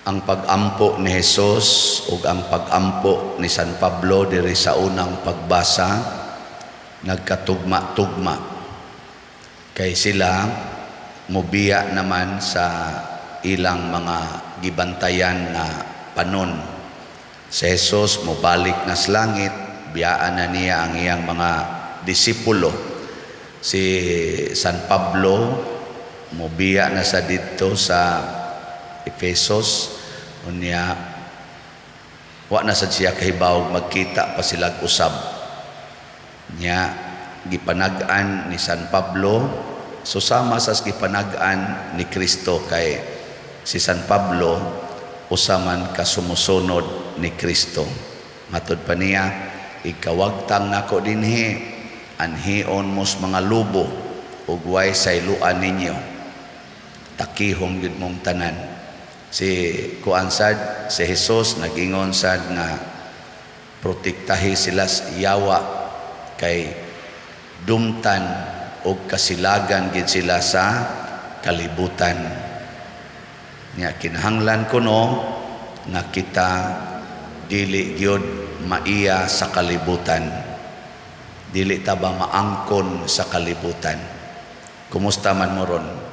Ang pag-ampo ni Jesus ug ang pag-ampo ni San Pablo diri sa unang pagbasa nagkatugma-tugma kay sila mobiya naman sa ilang mga gibantayan na panon. Si Jesus mobalik na sa langit, biyaan na niya ang iyang mga disipulo. Si San Pablo mobiya na sa didto sa Efesos, unya wa na sad siya kahibaw magkita pa sila usab. Nya gipanag-an ni San Pablo, so sama sa gipanag-an ni Kristo kay si San Pablo usa man ka sumusunod ni Kristo. Matud pa niya, "Ikawagtang nako dinhi, anhion mos mga lobo ug way sayloan ninyo, takihong gyud mong tanan." Si kuan sad, si Jesus nagingon sad nga protektahi sila sa yawa kay dumtan og kasilagan gid sila sa kalibutan. Nya kinahanglan kuno nga kita dili gyud maiya sa kalibutan, dili ta ba maangkon sa kalibutan. Kumusta man mo ron?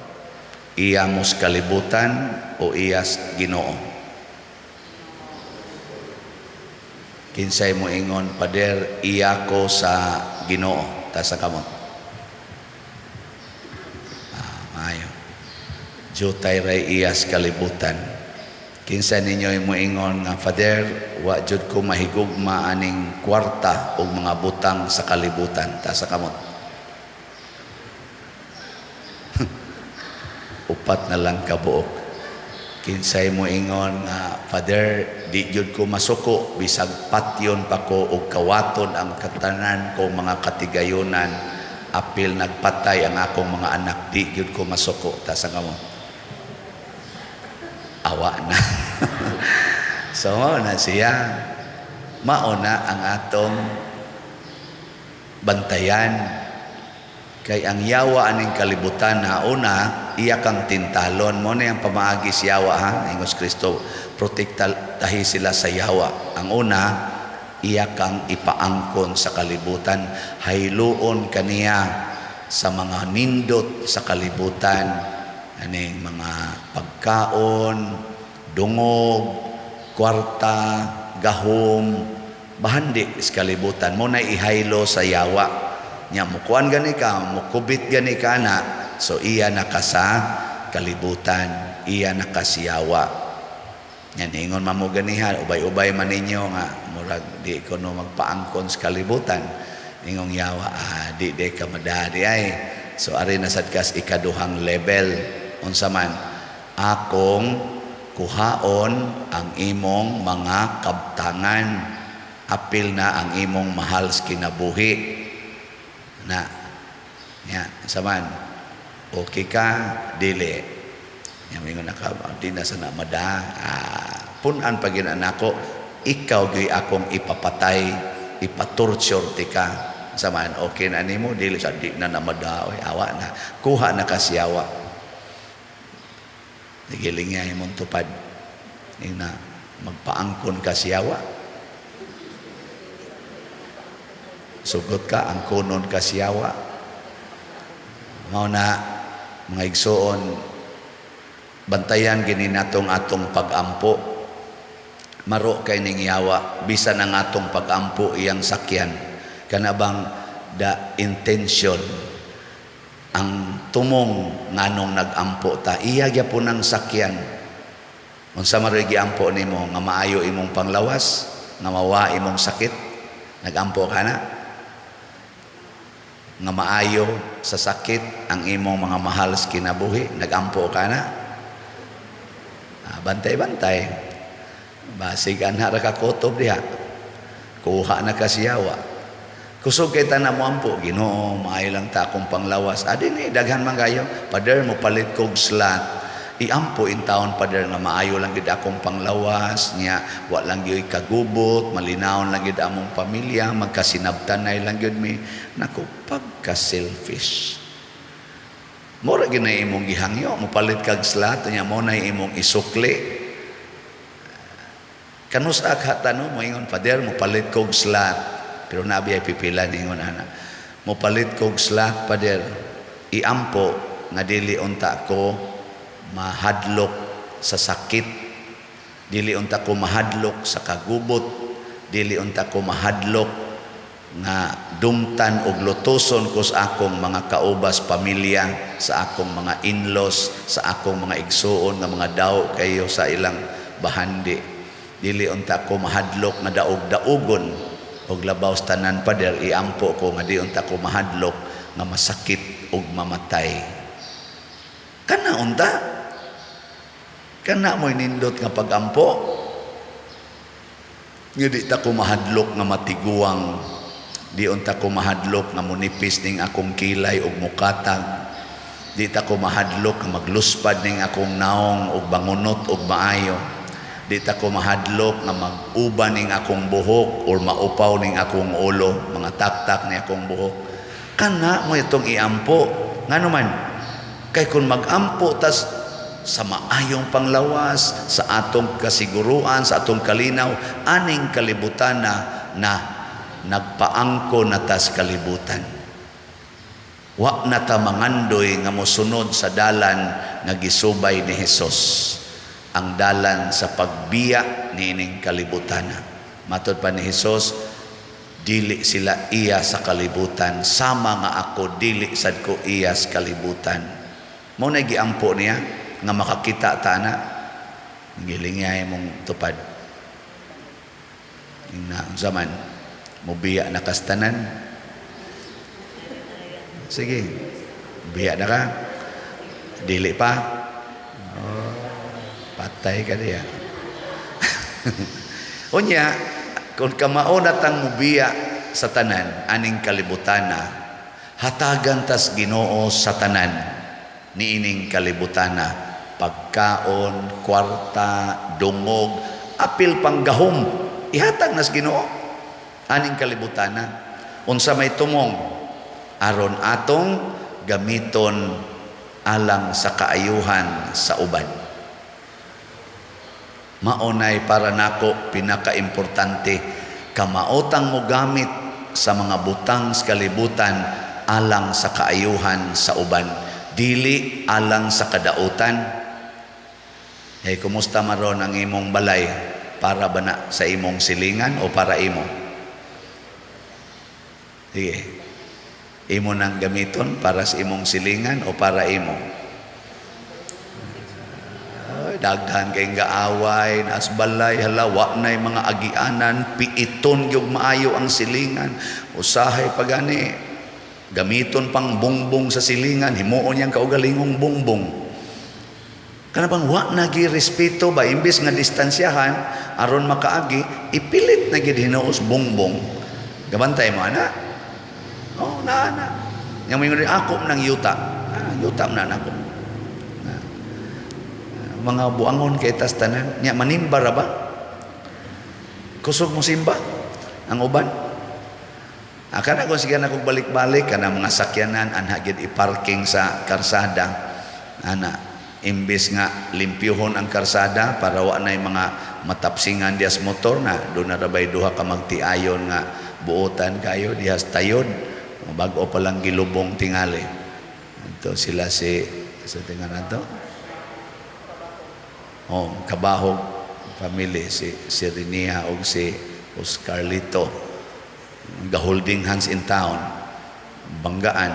Iya mos kalibutan o iyas Ginoo? Kinsay mo ingon, "Pader, iya ko sa Ginoo"? Taas kamot. Ah, maayo. Jutay ray iyas kalibutan. Kinsa ninyo mo ingon nga, "Father, wa jud ko mahigugma aning kwarta o mga butang sa kalibutan"? Taas kamot. Upat na lang kabuok. Kinsay mo ingon nga, "Father, di jud ko masuko bisag patyon pa ko og kawaton ang katanan ko mga katigayonan, apil nagpatay ang akong mga anak, di jud ko masuko"? Taas ang kamot. Awa na. So mao na siya, mao na ang atong bantayan kay ang yawa aning kalibutan na una iya kang tintalon. Mo na yung pamaagi si yawa, ha. Ingos Kristo, protektahi sila sa yawa. Ang una, iya kang ipaangkon sa kalibutan, hayluon kaniya sa mga nindot sa kalibutan, aning mga pagkaon, dungog, kwarta, gahom, bahandi sa kalibutan. Mo na ihaylo sa yawa nya. Mukuan gani ka, mukubit gani ka na, so iya na ka sa kalibutan, iya na ka siyawa. Yan, ingon man mo ganiha, ubay-ubay man ninyo nga murag di ko no magpaangkon sa kalibutan. Ingong yawa, "Ah, di di ka madadi ay." So ari na sad kas ikaduhang level. Unsa man? Akong kuhaon ang imong mga kabtangan, apil na ang imong mahal sa kinabuhi na. Nya saman, okay ka dili? Nya mingon na ka, "Di na sana mada." Ah, punan pa gid nako, ikaw gyud akong ipapatay, ipatorture tika. Saman, okay na nimo dili? Sa di na namada oy, awa na, kuha na ka siyawa. Giling niya imong tupad ina, magpaangkon ka siyawa. Sugot ka, angkonon ka siyawa. Mao na, mga igsuon, bantayan gini natong atong pag-ampo. Maro kay ning yawa, bisan ang atong pag-ampo iyang sakyan. Kana bang the intention, ang tumong nganong nag-ampo ta, iya gyapon ang sakyan. Unsa man ro'y giampo nimo? Nga maayo imong panglawas, nga mawa imong sakit, nag-ampo ka na? Nga maayo sa sakit ang imong mga mahal sa kinabuhi, nag-ampo ka na? Ah, bantay-bantay. Basig anha ra ka kutob diha. Kuha na ka siyawa. Kusog kay tanan mo ampo, "Ginoo, maayo lang ta akong panglawas." Adi ni daghan man kayo. "Pader, mo palit kog slot." Iampo in taon, "Pader, nga maayo lang gid akong panglawas nya, wa lang gyud kagubot, malinawon lang gid among pamilya, magkasinabtanay lang gyud mi." Nako, pagka selfish. Mura gyud na imong gihangyo, mopalit kag slot nya mo na imong isukli. Kanus-a ka no moingon, "Father, mopalit kog slot." Pero nabi ay pipila ningon ana. "Mopalit kog slot, Father. Iampo nga dili unta ko mahadlok sa sakit. Dili unta ko mahadlok sa kagubot. Dili unta ko mahadlok nga dumtan og lutuson ko sa akong mga kaubas pamilya, sa akong mga in-laws, sa akong mga igsuon nga mga daw kayo sa ilang bahandi. Dili unta ko mahadlok nga daog-daugon og labaw sa tanan, Father, iampo ko nga di unta ko mahadlok nga masakit og mamatay." Kana unta, kana mo'y nindot nga pagampo, nga di ta ko mahadlok nga matiguang, di unta ko mahadlok nga munipis ning akong kilay og mukatag, di ta ko mahadlok nga magluspad ning akong naong og bangunot og maayo, di ta ko mahadlok nga mag-uba ning akong buhok or maupaw ning akong ulo, mga taktak ni akong buhok. Kana mo itong iampo. Ngano man? Kay kung magampo tas sa maayong panglawas, sa atong kasiguruan, sa atong kalinaw aning kalibutan na na nagpaangko na tas kalibutan. Wa na ta mangandoy nga mosunod sa dalan nga gisubay ni Hesus, ang dalan sa pagbiya niining kalibutan. Matod pa ni Hesus, dili sila iya sa kalibutan sama nga ako dili sad ko iya sa kalibutan. Mao na giampo niya nga makakita ta na gilingay mong tupad na unsa man, mubiya na kastanan. Sige, biya na ka. Dili pa. Oh, patay ka diya. Unya, kung kamao na tang mubiya sa tanan aning kalibutana, hatagan tas Ginoo sa tanan niining kalibutana, pagkaon, kwarta, dungog, apil panggahom, ihatag nas Ginoo aning kalibutana. Unsa may tumong? Aron atong gamiton alang sa kaayuhan sa uban. Maunay para nako pinakaimportante, kamaotang mo gamit sa mga butang sa kalibutan alang sa kaayuhan sa uban, dili alang sa kadautan. Hey, kumusta maron ang imong balay? Para ba na sa imong silingan o para imo? Sige. Imo nang gamiton para sa imong silingan o para imo? Ay, daghan kay gaaway naas balay, hala, wa nay mga agianan, piiton gyud maayo ang silingan. Usahay pa gani gamiton pang bungbong sa silingan, himuon niyang kaugalingong bungbong. Kana bang wa na gi respeto ba? Imbes nga distansyahan aron makaagi, ipilit na gid hinuos bungbong. Gabantay mo ana. Oh, na na. Yang moingon ako ng yuta. Ah, yuta na nako. Ah, mga buangon kay tas tanan. Nya manimba ra ba? Kusog mo simba ang uban. Ah, kana kung sige na kog balik-balik kana mga sakyanan anha gid i-parking sa karsada. Ana, imbes nga limpyuhon ang karsada para wa nay mga matapsingan dias motor na doon na rabay duha ka magtiayon nga buotan kayo dihas tayod, bag-o pa lang gilubong tingali. Ito sila si sa tingan nato. Oh, kabahog family, si si Rinia og si Oscarlito. Ga holding hands in town. Banggaan.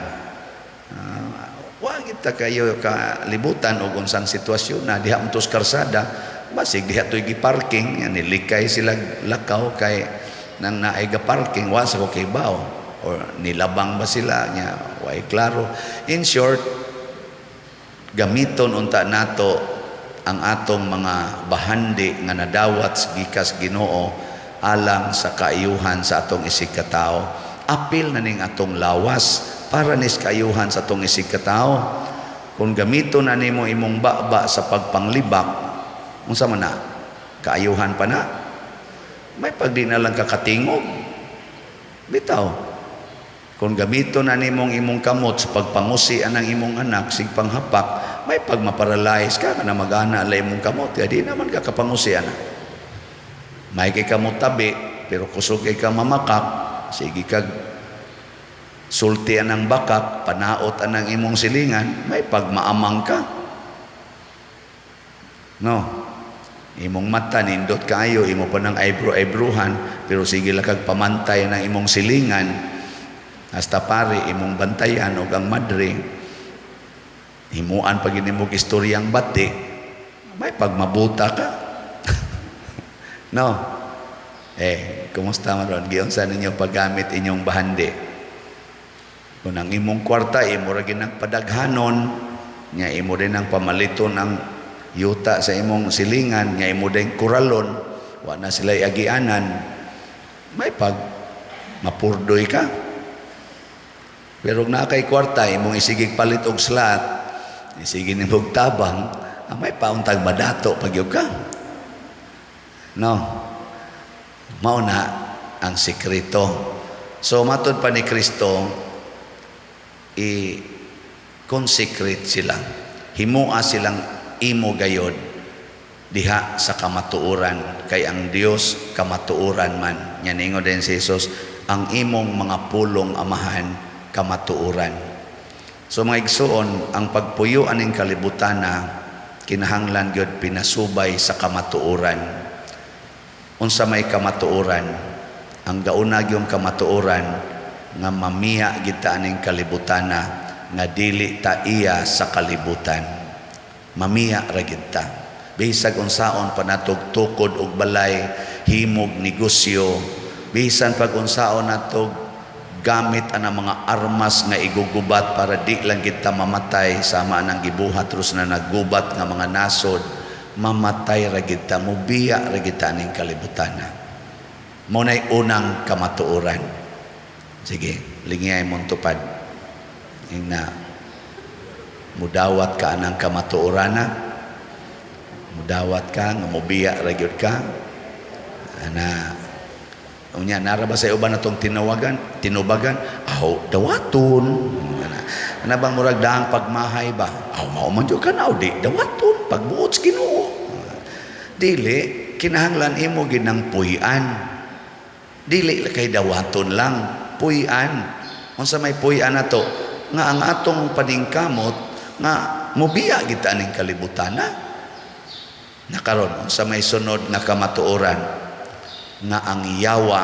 Wa kita kayo kalibutan og unsang sitwasyon na diha mo karsada, basig diha to'y gi-parking yan, nilikay sila lakaw kay nang naay ga parking, wa sa ko kibaw or nilabang ba sila nya, way klaro. In short, gamiton unta nato ang atong mga bahandi nga nadawat gikas Ginoo alang sa kaayuhan sa atong isig katao. Apil na ning atong lawas para nis kaayuhan sa atong isig katao. Kung gamiton na nimo imong baba sa pagpanglibak, unsa man na? Kaayuhan pa na? May pagdi na lang kakatingog. Bitaw. Kung gamiton na nimong imong kamot sa pagpangusi anang imong anak sig panghapak, may pag maparalyze ka na mag-ana la imong kamot, di naman ka kapangusi ana. May kay ka motabi, pero kusog kay ka mamakak, sige kag sulti anang bakak, panaot anang imong silingan, may pagmaamang ka. No? Imong mata nindot kaayo, imo pa ng eyebrow-eyebrowhan, pero sige lang kag pamantay ng imong silingan, hasta pare imong bantayan og ang madre, himuan pag nimog istoryang bati, may pagmabuta ka. No? Eh, kumusta man ron? Giunsa ninyo paggamit inyong bahandi? Kung ang imong kwarta, imo ra ginang padaghanon, nya imo din ang pamaliton ang yuta sa imong silingan, nya imo din kuralon, wa na sila agianan, may pag mapurdoy ka. Pero kung naa kay kwarta, imong isigig palit og slot, isige nimog tabang, may pauntag madato pag ka. No? Mao na ang sekreto. So matod pa ni Kristo, i-consecrate sila. Himua silang imo gayod diha sa kamatuoran, kay ang Dios kamatuoran man. Nya ningon din si Jesus, "Ang imong mga pulong, Amahan, kamatuoran." So mga igsuon, ang pagpuyo aning kalibutan na kinahanglan gyud pinasubay sa kamatuoran. Unsa may kamatuoran? Ang gauna gyung kamatuoran nga mamiya kita aning kalibutana nga dili ta iya sa kalibutan. Mamiya ra gid ta. Bisag unsaon pa natog tukod og balay, himog negosyo, bisan pag unsaon natog gamit ang mga armas nga igugubat para di lang kita mamatay sama nang gibuhat terus na naggubat nga mga nasod, mamatay ra gid ta, mubiya ra gid ta aning kalibutana. Mao nay unang kamatuoran. Sige, lingiyay mong tupad. Ingna mudawat ka anang kamatuorana, mudawat ka nga mubiya ra gyud ka ana. Unya, nara ba sa uban natong tinawagan, tinubagan, aw dawaton. Ana, ana bang murag daang pagmahay ba? Aw mao man jud ka na, di dawaton pagbuot sa Ginoo. Dili kinahanglan imo ginang puy-an. Dili kay dawaton lang, puy-an. Unsa may puy-an nato? Nga ang atong paningkamot nga mubiya kita aning kalibutan na. Nakaron, unsa may sunod nga kamatuoran? Nga ang yawa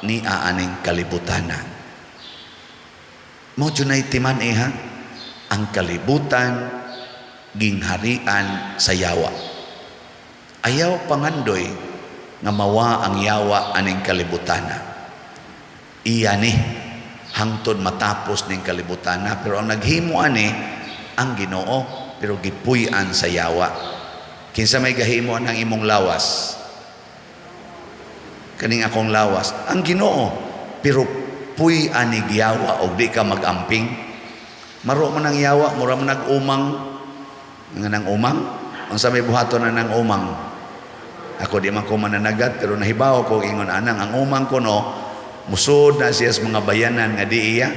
ni aning kalibutana. Mo junay timan eh ha, ang kalibutan gingharian sa yawa. Ayaw pangandoy nga mawa ang yawa aning kalibutana. Iya ni hangtod matapos ning kalibutana, pero ang naghimo ani ang Ginoo, pero gipuy-an sa yawa. Kinsa may gahimo ang imong lawas? Kaning akong lawas, ang Ginoo, pero puy-an ni yawa og di ka magamping. Maro man ang yawa, mura man nag-umang. Nga nang umang, unsa may buhaton na nang umang? Ako di man ko mananagat, pero nahibaw ko ingon anang ang umang ko, no, musod na siya sa mga bayanan nga di iya.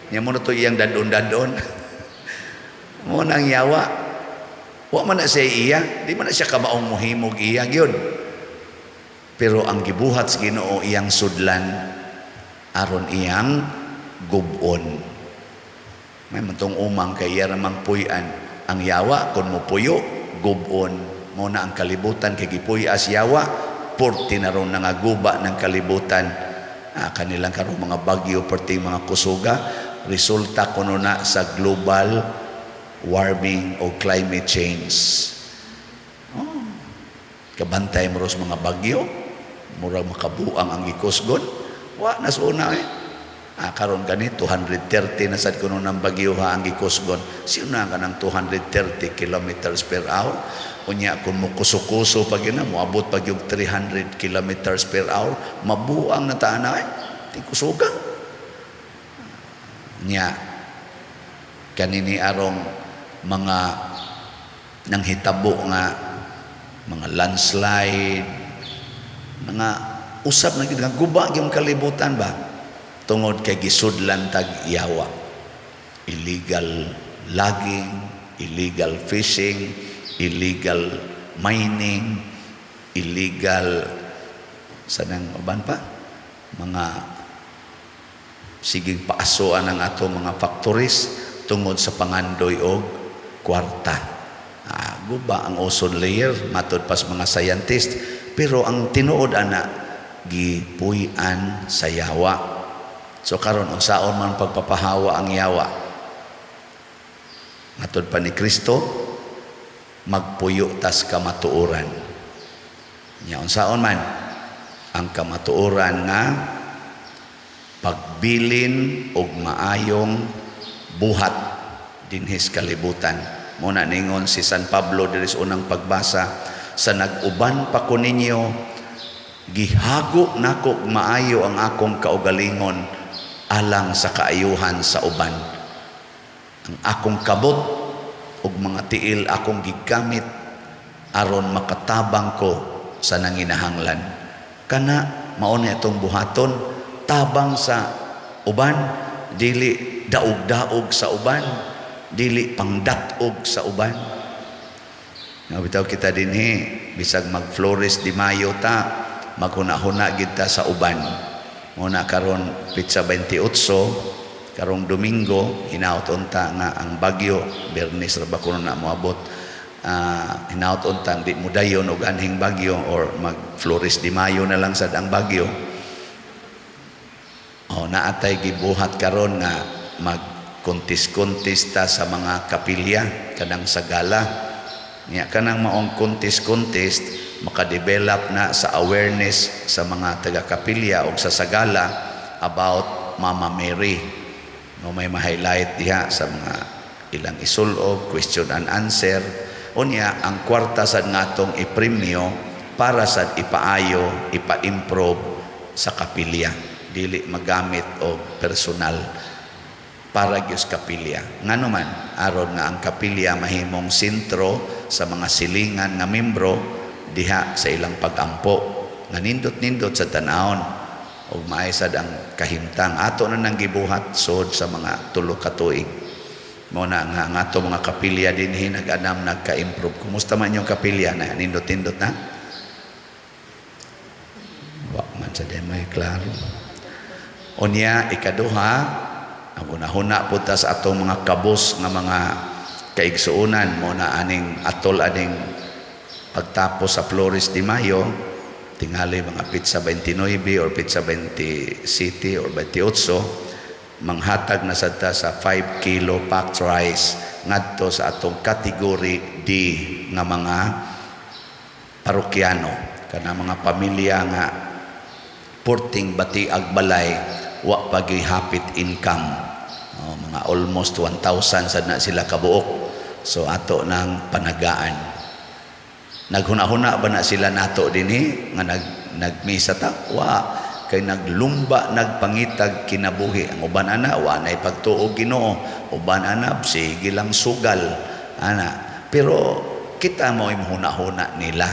Nya mo na to iyang dadon-dadon. Mo nang yawa. Wa man na siya iya, di man na siya kabaong muhimog iya gyud. Pero ang gibuhat sa Ginoo, iyang sudlan aron iyang gubon. May mantong umang kay iya ramang puy-an. Ang yawa kung mupuyo, gubon. Mo na ang kalibutan kay gipuy-as yawa, porti na ron nangaguba ng kalibutan. Kanilang karong mga bagyo, perting mga kusuga, resulta kuno na sa global warming o climate change. Oh. Kabantay mo ros mga bagyo, murag makabuang ang gikusgon. Wa nas una eh. Karon gani 230 na sad kuno ng bagyo ha ang gikusgon. Siuna ka ng 230 kilometers per hour. Unya kung mo kuso-kuso pag yun na, moabot pag yung 300 kilometers per hour, mabuang na taan na eh. Di kusuga. Nya, kanini arong mga nanghitabo nga mga landslide, mga usab na gid nga guba yung kalibutan ba, tungod kay gisudlan tag yawa. Illegal logging, illegal fishing, illegal mining, illegal Sa nang uban pa mga siging paasoan ang ato mga factories tungod sa pangandoy og kwarta. Guba ang ozone layer matud pas mga scientist, pero ang tinuod ana gipuy-an sa yawa. So karon, unsaon man pagpapahawa ang yawa? Matod pa ni Kristo, magpuyo tas kamatuoran. Nya unsaon man ang kamatuoran? Nga pagbilin og maayong buhat dinhis kalibutan. Mo na ningon si San Pablo diri sa unang pagbasa, "Sa nag-uban pa ko ninyo, gihago nako maayo ang akong kaugalingon alang sa kaayuhan sa uban. Ang akong kabot ug mga tiil akong gigamit aron makatabang ko sa nanginahanglan." Kana mao ni atong buhaton, tabang sa uban, dili daog-daog sa uban, dili pangdat-og sa uban. Nga bitaw kita dinhi, bisag mag Flores de Mayo ta, maghuna-huna gid ta sa uban. Mo na karon pitsa 28, karong Domingo, hinaut unta nga ang bagyo, Biyernes ra ba kuno na moabot, hinaut unta di mo dayon og anhing bagyo or mag Flores de Mayo na lang sad ang bagyo. Oh, naatay gibuhat karon nga mag contest-contest ta sa mga kapilya kanang sa gala. Nya kanang maong contest-contest, makadevelop na sa awareness sa mga taga-kapilya o sa sagala about Mama Mary. No, may ma-highlight diha sa mga ilang isulob, question and answer. Unya ang kwarta sad ngatong ipremyo para sad ipaayo, ipa-improve sa kapilya. Dili magamit og personal, para gyud sa kapilya. Ngano man, aron nga ang kapilya mahimong sentro sa mga silingan nga membro diha sa ilang pagampo. Nga nindot-nindot sa tanawon ug maay sad ang kahimtang. Ato na nang gibuhat sod sa mga 3 ka tuig. Mo na nga ang ato mga kapilya dinhi nag-anam, nagka-improve. Kumusta man yung kapilya na? Nindot-nindot na? Wa man sa may klaro. Unya ikaduha, ang hunahuna po ta sa atong mga kabos nga mga kaigsuonan. Mo na aning atol aning pagtapos sa Flores de Mayo, tingali mga pitsa 29 or pitsa 27 or 28, manghatag na sad ta sa 5 kilo packed rice ngadto sa atong category D nga mga parokyano, kana mga pamilya nga porting batiag balay, wa pa hapit income. Oh, mga almost 1,000 sad na sila kabuok. So ato nang panagaan. Naghuna-huna ba na sila nato dinhi nga nagmisa ta? Wa, kay naglumba, nagpangitag kinabuhi. Ang uban ana wa nay pagtuo Ginoo, uban ana sige lang sugal ana, pero kita mo huna-huna nila,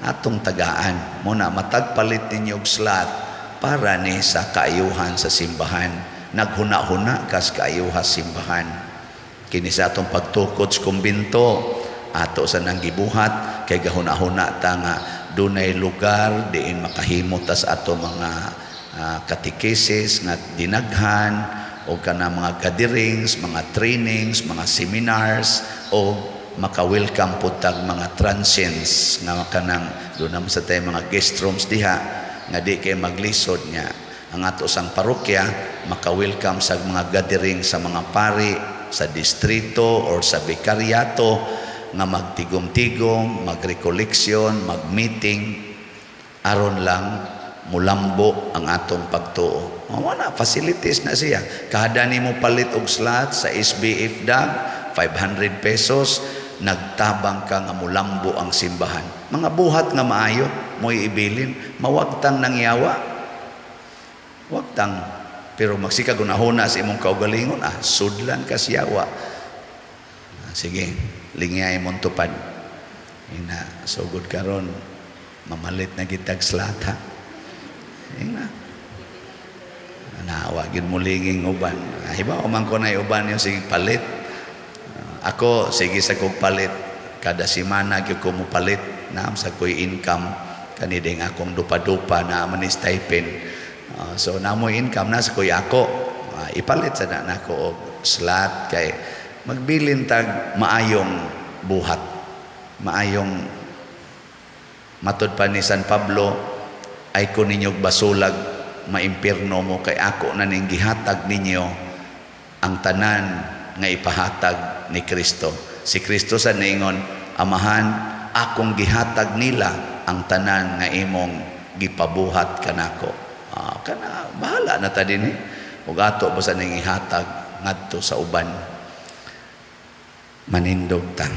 atong tagaan. Muna matag palit ninyo og slot para ni sa kaayuhan sa simbahan. Naghuna-huna kas kaayuhan sa simbahan. Kini sa atong pagtukod sa kumbinto, ato sa nang gibuhat kay gahuna-huna ta nga dunay lugar diin makahimo ta sa ato mga katekesis nga dinaghan o kana mga gatherings, mga trainings, mga seminars, o maka-welcome pud tag mga transients nga kanang doon naman sa tayo mga guest rooms diha nga di kay maglisod. Niya ang ato sang parokya maka-welcome sa mga gathering sa mga pari sa distrito or sa bikaryato nga magtigom-tigom, mag-recollection, mag-meeting aron lang mulambo ang atong pagtuo. Mao na facilities na siya. Kada nimo palit og slot sa SBF DAG, 500 pesos, nagtabang ka nga mulambo ang simbahan. Mga buhat nga maayo mo'y ibilin, mawagtang nang yawa. Wagtang, pero magsika gunahuna sa imong kaugalingon, sudlan ka siyawa. Sige, lingyay mong tupad. Ina, sugod karon mamalit na gitag slot ha. Ina. Nawa gyud mo linging uban. Hibaw man ko na uban yung sige palit. Ako sige sa kog palit kada semana gyud ko mo palit, naam sa koy income. Kani ding akong dupa-dupa na man ni stipend. So namoy income na sa kuya ako. Ipalit sa na nako og slot kay magbilin tag maayong buhat. Maayong matud pa ni San Pablo, ay ko ninyo basulag, maimpirno mo kay ako na ning gihatag ninyo ang tanan nga ipahatag ni Kristo. Si Kristo sa ningon, "Amahan, akong gihatag nila ang tanan nga imong gipabuhat kanako." Kana bahala na ta dinhi. Ug ato ba sa ning ihatag ngadto sa uban. Manindog ta.